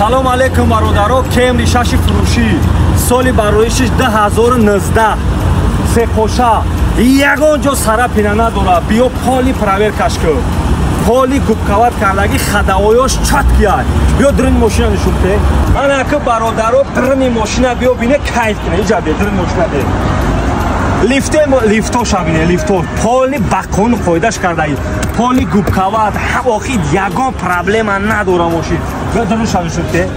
Салом алейкум, бародаро. Кемри шаши фурӯшӣ, соли бароишиш 2019, сеқоша, ягон ҷо царапина надорад. Биё, полный проверкаш кун, полный губковать кардагӣ, ходовойош чёткияй. Биё, дрини мошина нишон те. Анаки, бародаро, дрини мошина биё, бине, кайф куне. Иҷа бе, дрини мошина бе, лифте, лифтоша бине, лифто полный ба қонуну қоидаш кардагӣ, полный губковать. Охи, ягон проблема надора мошин. Биё, дринша нишон те.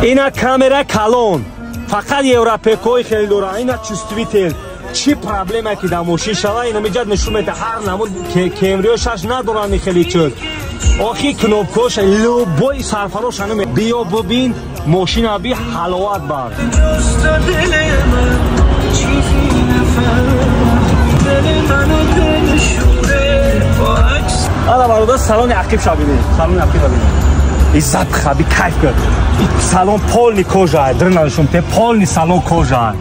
Ина камера калон, фақат европейкои хеле дора. Ина чувствитель, чӣ проблема ки дар мошин шава, ина меҷад нишон медиҳад. Ҳар намуд кемрио шаш надоранд хеле чиз. Охи, кнопкош, любой сарфарош ана. Биё, бибин мошина, би, ҳаловат бар. جز دل من چیزی نفهمم، دل منو دلشوره با عکس. Ана, бародар, салони ақиб шабине, салони ақиб бибине. Иззат хаби, кайф кар. Салон полный кожа, дрина нишон те, полный салон кожа,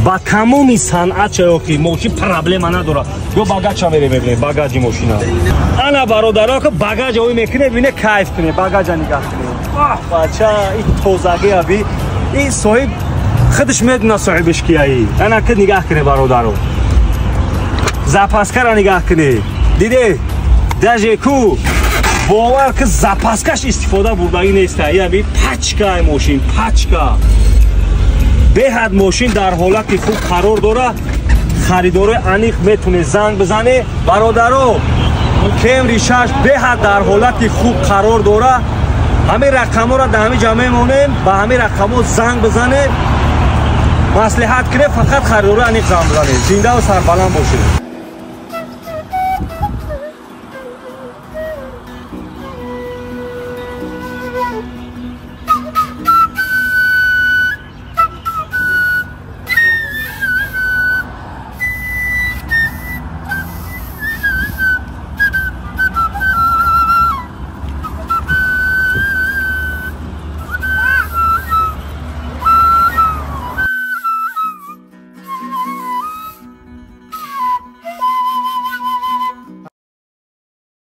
ба тамоми санъат чаёки мошин проблема надорад. Ё багажа мере, мебине багажи мошина. Ана, бародаро, ки багажа ой мекуне, бибине, кайф куне, багажа нигаҳ куне. Аҳ, бача, и тозагӣ аби, и соҳиб худаш медуна соҳибиш кияи. Ана ки нигаҳ куне, бародаро, запаскара нигаҳ куне. Диде, даже ку бовар ки запаскаш истифода бурдагӣ неста. Яби пачкаи мошин, пачка, беҳад мошин дар ҳолати хуб қарор дорад. Харидорои аниқ метуне занг бизане. Бародаро, Кемри шаш беҳад дар ҳолати хуб қарор дорад. Ҳамин рақамҳоро дар ҳамин ҷа мемонем, ба ҳамин рақамҳо занг бизане, маслиҳат кунед. Фақат харидорои аниқ занг бизанед. Зиндаву сарбаланд бошед.